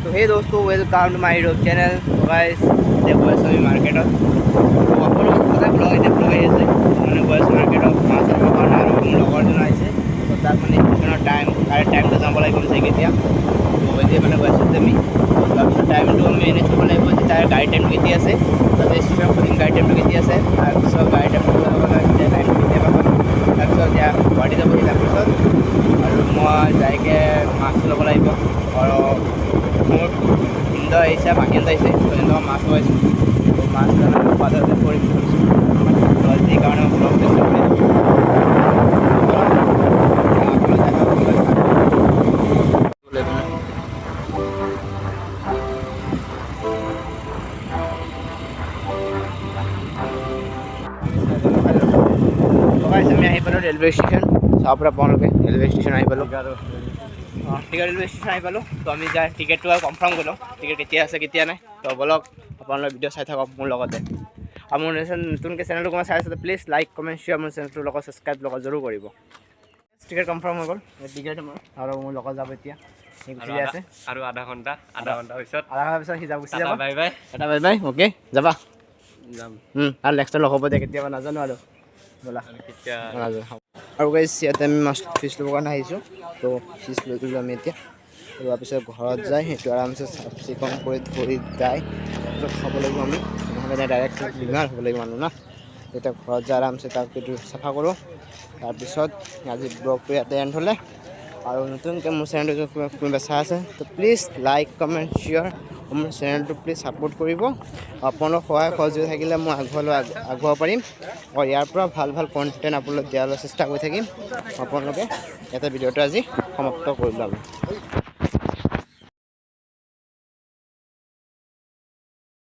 তো হে দোস্তো, welcome to my YouTube channel. Guys, এতিয়া গৈ আছোঁ আমি মাৰ্কেটত। আপোনালোক সদায় ব্লগ, এতিয়া ব্লগ আহি আছে। মানে গৈ আছোঁ মাৰ্কেটত মাছ আনিবৰ কাৰণে আৰু মোৰ লগৰজন আহিছে। তো তাক মানে ষ্টেচনৰ টাইম, কাৰেক্ট টাইমটো যাব লাগিব চাগে এতিয়া। তো এতিয়া মানে গৈ আছোঁ আমি। তাৰপিছত টাইমটো আমি মেনেজ কৰিব লাগিব যে তাৰ গাড়ী টাইমটো কেতিয়া আছে। তাতে ষ্টেচনত সুধিম গাড়ী টাইমটো কেতিয়া আছে। তাৰপিছত গাড়ী টাইমটো তেতিয়া টাইমটো কেতিয়া পাব। তাৰপিছত এতিয়া গুৱাহাটী যাবহি তাৰপিছত আৰু মই যাইকৈ মাছ ল'ব লাগিব। আৰু মোৰ ভিনদেউ আহিছে, ভাগিনটো আহিছে, তো সিহঁতক মাছ লগাইছোঁ। তো মাছ খোৱা লোৱা কৰিম ভাবিছোঁ। তো আজি সেইকাৰণে মই ব্লগ বেছি কৰি। আমি আহি পালোঁ ৰেলৱে ষ্টেচন। চাব পাৰে আপোনালোকে, ৰেলৱে ষ্টেচন আহি পালোঁ। অঁ, ঠিক, ৰেলৱে ষ্টেচন আহি পালোঁ। তো আমি যাই টিকেটটো আৰু কনফাৰ্ম কৰিলোঁ, টিকেট কেতিয়া আছে কেতিয়া নাই। তো ব'লক, আপোনালোকে ভিডিঅ' চাই থাকক মোৰ লগতে। আৰু মোৰ নতুনকৈ চেনেলটো কোনোবা চাই আছে, প্লিজ লাইক, কমেণ্ট, শ্বেয়াৰ, মোৰ চেনেলটোৰ লগত ছাবস্ক্ৰাইব লগত জৰুৰ কৰিব। টিকেট কনফাৰ্ম হৈ গ'ল, টিকেট মোৰ আৰু মোৰ লগত যাব। এতিয়া সি গুচি যাই আছে। আৰু আধা ঘণ্টা, আধা ঘণ্টা পিছত। আধা ঘণ্টা পিছত সি যাব, গুচি যাব। Bye bye. এটা বাই বাই। অ'কে, যাবা। যাম। আৰু নেক্সট লগ হ'ব দে, কেতিয়াবা নাজানো আৰু। ব'লা। কেতিয়া? আৰু গাইছ, ইয়াতে আমি মাছ, ফিছ ল'বৰ কাৰণে আহিছোঁ। তো ফিছ লৈ গ'লোঁ আমি। এতিয়া লোৱাৰ পিছত ঘৰত যায় সেইটো আৰামছে চাফ চিকুণ কৰি ধুই দাই তাৰপিছত খাব লাগিব আমি। নহ'লে ডাইৰেক্ট বেমাৰ হ'ব লাগিব মানুহ না। এতিয়া ঘৰত যাই আৰামছে তাক এইটো চাফা কৰোঁ। তাৰপিছত আজি ব্লগটো ইয়াতে এণ্ড হ'লে। আৰু নতুনকৈ মোৰ চেনেলটো যদি কোনোবা চাই আছে, তো প্লিজ লাইক, কমেণ্ট, শ্বেয়াৰ, মোৰ চেনেলটো প্লিজ ছাপোৰ্ট কৰিব। আপোনালোক সহায় সহযোগ থাকিলে মই আগবঢ়াব পাৰিম আৰু ইয়াৰ পৰা ভাল ভাল কণ্টেণ্ট আপোনালোক দিয়ালৈ চেষ্টা কৰি থাকিম। আপোনালোকে ইয়াতে ভিডিঅ'টো আজি সমাপ্ত কৰিলোঁ আমি।